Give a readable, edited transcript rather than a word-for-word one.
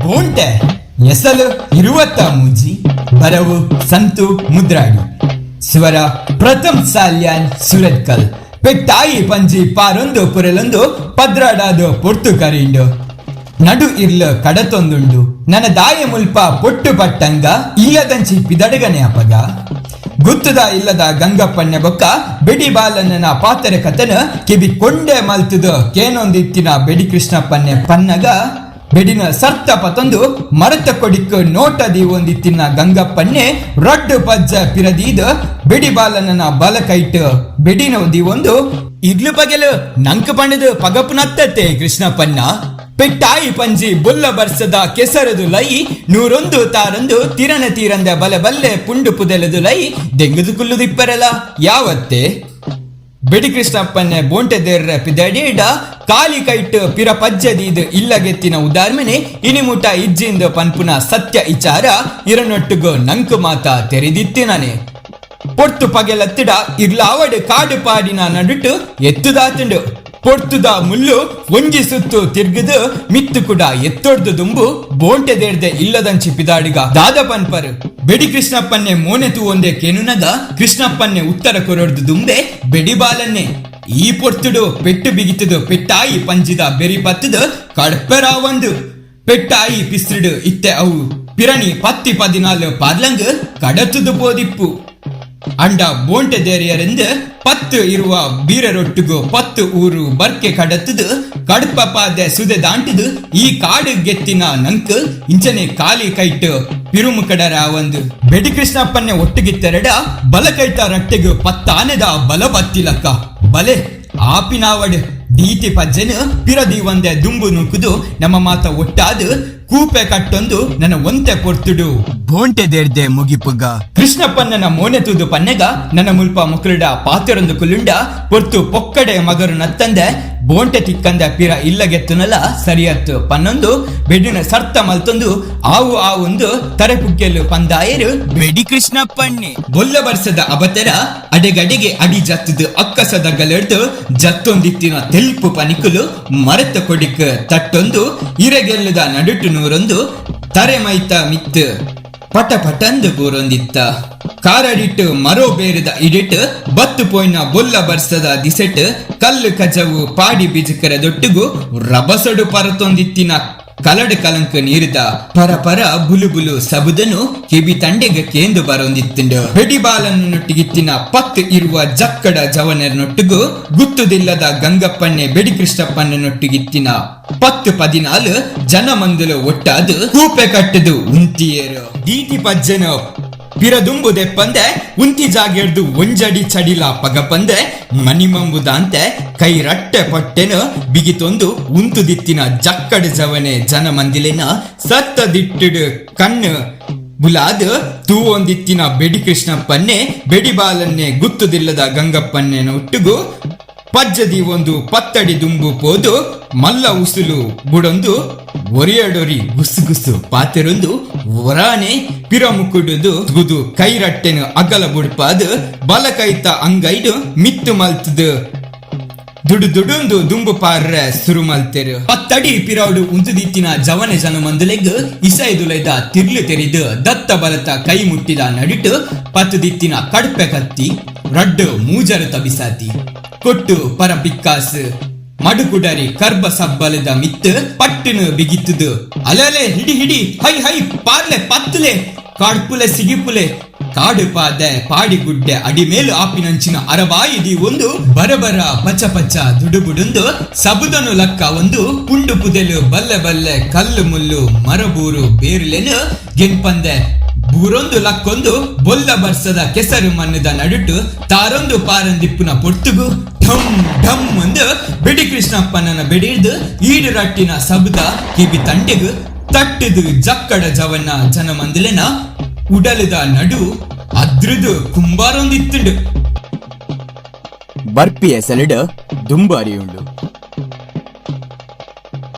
ಬೋಂಟೆ ಎಸಲು 23, ಬರವು ಸಂತು ಮುದ್ರಾಡಿ, ಸ್ವರ ಪ್ರಥಮ್ ಸಾಲ್ಯಾನ್ ಸುರತ್ಕಲ್. ಪೆಟ್ಟಾಯಿ ಪಂಜಿ ಪಾರೊಂದು ಪುರೆಲೊಂದು ಪದ್ರಾಡಾದ ಪೊರ್ತು ಕರಿಂಡು. ನಡು ಇರ್ಲ ಕಡತೊಂದುಂಡು. ನನ್ನ ದಾಯ ಮುಲ್ಪ ಪೊಟ್ಟು ಪಟ್ಟಂಗ ಇಲ್ಲದಂಚಿ ಪಿದಡಗನೆ ಅಪಗ ಗುತ್ತದ ಇಲ್ಲದ ಗಂಗಪ್ಪಣ್ಣ ಬೊಕ್ಕ ಬೆಡಿ ಬಾಲನ್ನ ಪಾತೆರ ಕಥನ ಕಿವಿ ಕೊಂಡೆ ಮಲ್ತದ ಕೇನೊಂದಿತ್ತಿನ ಬೆಡಿ ಕೃಷ್ಣಪ್ಪನ್ನೆ ಪನ್ನಗ, ಬೆಡಿನ ಸರ್ತ ಪತೊಂದು ಮರತ ಕೊಡಿಕ್ ನೋಟ ದೀವೊಂದಿತ್ತಿನ ಗಂಗಪ್ಪನ್ನೆ ರಡ್ಡು ಪಜ್ಜ ಪಿರದೀದ ಬೆಡಿ ಬಾಲನ ಬಲ ಕೈಟ್ ಬೆಡಿನ ದೀವೊಂದು, ಇಡ್ಲು ಪಗೆಲು ನಂಕ್ ಪಂಡದು ಪಗಪು ನತ್ತತ್ತೆ ಕೃಷ್ಣಪ್ಪನ್ನ. ಪೆಟ್ಟಾಯಿ ಪಂಜಿ ಬುಲ್ಲ ಬರ್ಸದ ಕೆಸರದು ಲೈ ನೂರೊಂದು ತಾರೊಂದು ತಿರನ ತೀರಂದ ಬಲೆ ಬಲ್ಲೆ ಪುಂಡು ಪುದೆಲದು ಲೈ ದೆಂಗುದು ಕುಲ್ಲುದಿಪ್ಪರಲ ಯಾವತ್ತೆ. ಬೆಡಿ ಕೃಷ್ಣಪ್ಪನ್ನೆ ಬೋಂಟೆ ದೇರ್ರ ಪಿದಡೇಡ ಕಾಲಿ ಕೈಟ್ ಪಿರ ಪಜ್ಜದೀದ್ ಇಲ್ಲಗೆತ್ತಿನ ಉದಾರ್ಮನೆ ಇನಿಮುಟ ಇಜ್ಜಿಂದ ಪನ್ಪುನ ಸತ್ಯ ಇಚಾರ ಇರನೊಟ್ಟುಗು ನಂಕು ಮಾತ ತೆರೆದಿತ್ತಿನನೆ. ಪೊರ್ತು ಪಗೆಲತ್ತಿಡ ಇರ್ಲಾವಡ್ ಕಾಡು ಪಾಡಿನ ನಡುಟು ಎತ್ತುದಾತುಂಡು. ಪೊರ್ತುದ ಮುಳ್ಳು ಒಂಜಿ ಸುತ್ತು ತಿರ್ಗುದು ಮಿತ್ತು ಕುಡ ಎತ್ತೊಡ್ದು ದುಂಬು ಬೋಂಟೆ ದೇರ್ದೆ ಇಲ್ಲದಂಚಿ ಪಿದಾಡಿಗ ದಾದ ಪನ್ಪರ್. ಬೆಡಿ ಕೃಷ್ಣಪ್ಪನ್ನೆ ಮೋನೆ ತೂವೊಂದೆ ಕೆನುನಗ ಕೃಷ್ಣಪ್ಪನ್ನೆ ಉತ್ತರ ಕೊರೊಡ್ದು ದುಂಬೆ ಬೆಡಿ ಬಾಲನ್ನೆ ಈ ಪೊರ್ತುಡು ಪೆಟ್ಟು ಬಿಗಿತದು ಪೆಟ್ಟಾಯಿ ಪಂಜಿದ ಬೆರಿ ಪತ್ತದು ಕಡ್ಪೆರಾವಂದು. ಪೆಟ್ಟಾಯಿ ಪಿಸ್ರುಡು ಇತ್ತೆ ಅವು ಪಿರಣಿ ಪತ್ತಿ ಪದಿನಾಲು ಪಾರ್ಲಂಗ್ ಕಡತುದು ಪೋದಿಪ್ಪು. ಅಂಡ ಬೋಂಟೆ ದೇರಿಯರೆಂದು 10 ಇರುವ ಬೀರರೊಟ್ಟುಗು 10 ಊರು ಬರ್ಕೆ ಕಡತದು ಕಡ್ಪ ಪಾದೆ ಸುದೆ ದಾಂಟುದು ಈ ಕಾಡು ಗೆತ್ತಿನ ನಂಕ್ ಇಂಚನೆ ಕಾಲಿ ಕೈಟ್ ಪಿರುಮು ಕಡರ ಒಂದು. ಬೆಡಿ ಕೃಷ್ಣಪ್ಪನ್ನೆ ಒಟ್ಟುಗಿತ್ತೆರಡ ಬಲ ಕೈತ ರಟ್ಟೆಗು ಪತ್ತಾನೆದ ಬಲ ಬತ್ತಿಲಕ್ಕ ಬಲೆ ಆಪಿನಾವಡ್ ದೀತಿ ಪಜ್ಜೆನು ಪಿರದಿ ಒಂದೆ ದುಂಬು ನೂಕುದು ನಮ್ಮ ಮಾತ ಒಟ್ಟಾದು ಕೂಪೆ ಕಟ್ಟೊಂದು ನನ್ನ ಒಂತೆ ಪೊರ್ತುಡು ಬೋಂಟೆ ದೇರ್ದೆ ಮುಗಿಪುಗ. ಕೃಷ್ಣಪ್ಪನ್ನನ ಮೋನೆ ತೂದು ಪನ್ನೆಗ ನನ್ನ ಮುಲ್ಪ ಮುಕುಲುಡ ಪಾತೆರೊಂದು ಕುಲುಂಡ ಪೊರ್ತು ಪೊಕ್ಕಡೆ ಮಗರು ನತ್ತಂದೆ ಬೋಂಟೆ ತಿಕ್ಕಂದ ಪಿರ ಇಲ್ಲಗೆತ್ತುನಲ ಸರಿಯತ್ತು ಪನ್ನೊಂದು ಬೆಡಿನ ಸರ್ತ ಮಲ್ತೊಂದು ಆವು ಆವೊಂದು ತರೆ ಪುಗ್ಗೆಲು ಪಂದಾಯರು ಬೆಡಿ ಕೃಷ್ಣಪ್ಪಣ್ಣೆ. ಬೊಲ್ಲ ಬರ್ಸದ ಅಬತೆರ ಅಡೆಗಡೆಗೆ ಅಡಿ ಜತ್ತದು ಅಕ್ಕಸದ ಗಲೆಡ್ದು ಜತ್ತೊಂದಿತ್ತಿನ ತೆಲ್ಪು ಪನಿಕುಲು ಮರತ ಕೊಡಿಕ್ ತಟ್ಟೊಂದು ಇರೆಗೆಲ್ಲದ ನಡುಟು ನೂರೊಂದು ತರೆ ಮೈತ ಮಿತ್ತು ಪಟ ಪಟಂದು ಬೂರೊಂದಿತ್ತ. ಕಾರಡಿಟ್ಟು ಮರೋ ಬೇರದ ಇಡಿಟ್ ಬತ್ತು ಪೋಯ್ನ ಬೊಲ್ಲ ಬರ್ಸದ ದಿಸೆಟ್ ಕಲ್ಲು ಕಜವು ಪಾಡಿ ಬಿಜುಕರ ದೊಟ್ಟುಗು ರಬಸಡು ಪರತೊಂದಿತ್ತಿನ ಕಲಡು ಕಲಂಕ ನೀರಿದ ಪರ ಪರ ಬುಲು ಬುಲು ಸಬುದನು ಕೆಬಿ ತಂಡೆಗೆ ಕೇಂದು ಬರೊಂದಿತ್ತುಂಡು. ಬೆಡಿಬಾಲನ್ನು ನೊಟ್ಟಿಗಿತ್ತಿನ 10 ಇರುವ ಜಕ್ಕಡ ಜವನರನೊಟ್ಟಿಗೂ ಗುತ್ತುದಿಲ್ಲದ ಗಂಗಪ್ಪನ್ನೆ ಬೆಡಿ ಕೃಷ್ಣಪ್ಪನ್ನ ನೊಟ್ಟಿಗಿತ್ತಿನ 10 14 ಜನ ಮಂದಲು ಒಟ್ಟಾದು ಕೂಪೆ ಕಟ್ಟದು ಉಂತಿಯೇರು. ದೀತಿ ಪಜ್ಜನ ಪಿರದುಂಬು ದೆಪ್ಪಂದೆ ಉಂತಿ ಜಾಗೆರ್ದು ಒಂಜಡಿ ಚಡಿಲ ಪಗಪಂದೆ ಮನಿಮಂಬುದಾಂತೆ ಕೈ ರಟ್ಟೆ ಪಟ್ಟೆನು ಬಿಗಿತೊಂದು ಉಂತುದಿತ್ತಿನ ಜಕ್ಕಡ ಜವನೆ ಜನ ಮಂದಿಲೆನ ಸತ್ತ ದಿಟ್ಟಿಡು ಕಣ್ಣು ಬುಲಾದ್ ತೂವೊಂದಿತ್ತಿನ ಬೆಡಿ ಕೃಷ್ಣಪ್ಪನ್ನೆ ಬೆಡಿಬಾಲನ್ನೆ ಗುತ್ತುದಿಲ್ಲದ ಗಂಗಪ್ಪನ್ನೆ ಒಟ್ಟುಗು ಪಜ್ಜದಿ ಒಂದು ಪತ್ತಡಿ ದುಂಬು ಪೋದು ಮಲ್ಲ ಉಸುಲು ಬುಡೊಂದು ಒರಿಯಡೊರಿ ಗುಸು ಗುಸು ಪಾತೆರೊಂದು ಒರಾನೆ ಪಿರಮುಕುಡುದು ಗುದು ಕೈರಟ್ಟೆನು ಅಗಲ ಬುಡ್ಪಾದು ಬಲ ಕೈತ ಅಂಗೈಡು ಮಿತ್ತು ಮಲ್ತದು ದುಡು ದುಡುಂದು ದುಂಬು ಪಾರ್ರೆ ಸುರು ಮಲ್ತೆರು. ಪತ್ತಡಿ ಪಿರೌಡು ಉಂತುದಿತ್ತಿನ ಜವನೆ ಜನ ಮಂದುಲೆಗ್ ಇಸೈದುಲೈದ ತಿರ್ಲು ತೆರಿದು ದತ್ತ ಬಲತ ಕೈ ಮುಟ್ಟಿದ ನಡುಟು ಪತ್ತುದಿತ್ತಿನ ಕಡ್ಪೆ ಕತ್ತಿ ರಡ್ಡು ಮೂಜರು ತಬಿಸಾತಿ ಕೊಟ್ಟು ಪರ ಪಿಕ್ಕಾಸು ಮಡುಕುಡರಿ ಕರ್ಬ ಸಬ್ಬಲದ ಮಿತ್ತು ಪಟ್ಟನು ಬಿಗಿತ್ತದು ಅಲಲೆ ಹಿಡಿ ಹಿಡಿ ಹೈ ಹೈ ಪಾರ್ಲೆ ಪತ್ತುಲೆ ಕಾಡ್ಪುಲೆ ಸಿಗಿಪುಲೆ. ಕಾಡು ಪಾದೆ ಪಾಡಿಗುಡ್ಡೆ ಅಡಿಮೇಲು ಆಪಿನಂಚಿನ ಅರಬಾಯಿದಿ ಒಂದು ಬರಬರ ಪಚ ಪಚ ದುಡುಬುಡುಂದು ಸಬುದನು ಲಕ್ಕ ಒಂದು ಪುಂಡು ಪುದೆಲು ಬಲ್ಲೆ ಬಲ್ಲೆ ಕಲ್ಲು ಮುಲ್ಲು ಮರಬೂರು ಬೇರುಲೆನು ಗೆನ್ಪಂದೆ ಬೂರೊಂದು ಲಕ್ಕೊಂದು ಬೊಲ್ಲ ಬರ್ಸದ ಕೆಸರು ಮಣ್ಣದ ನಡುಟು ತಾರೊಂದು ಪಾರಂದಿಪ್ಪುನ ಪೊರ್ತುಗು ಢಮ್ ಢಮ್ ಅಂದು ಬೆಡಿ ಕೃಷ್ಣಪ್ಪನನ ಬೆಡಿರ್ದು ಈಡು ರಟ್ಟಿನ ಸಬುದ ಕಿವಿ ತಂಡೆಗು ತಟ್ಟುದು ಜಕ್ಕಡ ಜವನ ಜನಮಂದಿಲೆನ ಉಡಲದ ನಡು ಅದ್ರದು ಕುಂಬಾರೊಂದಿತ್ತುಂಡು. ಬರ್ಪಿಯ ಸೆಲೆಡ್ ದುಂಬಾರಿಯುಂಡು.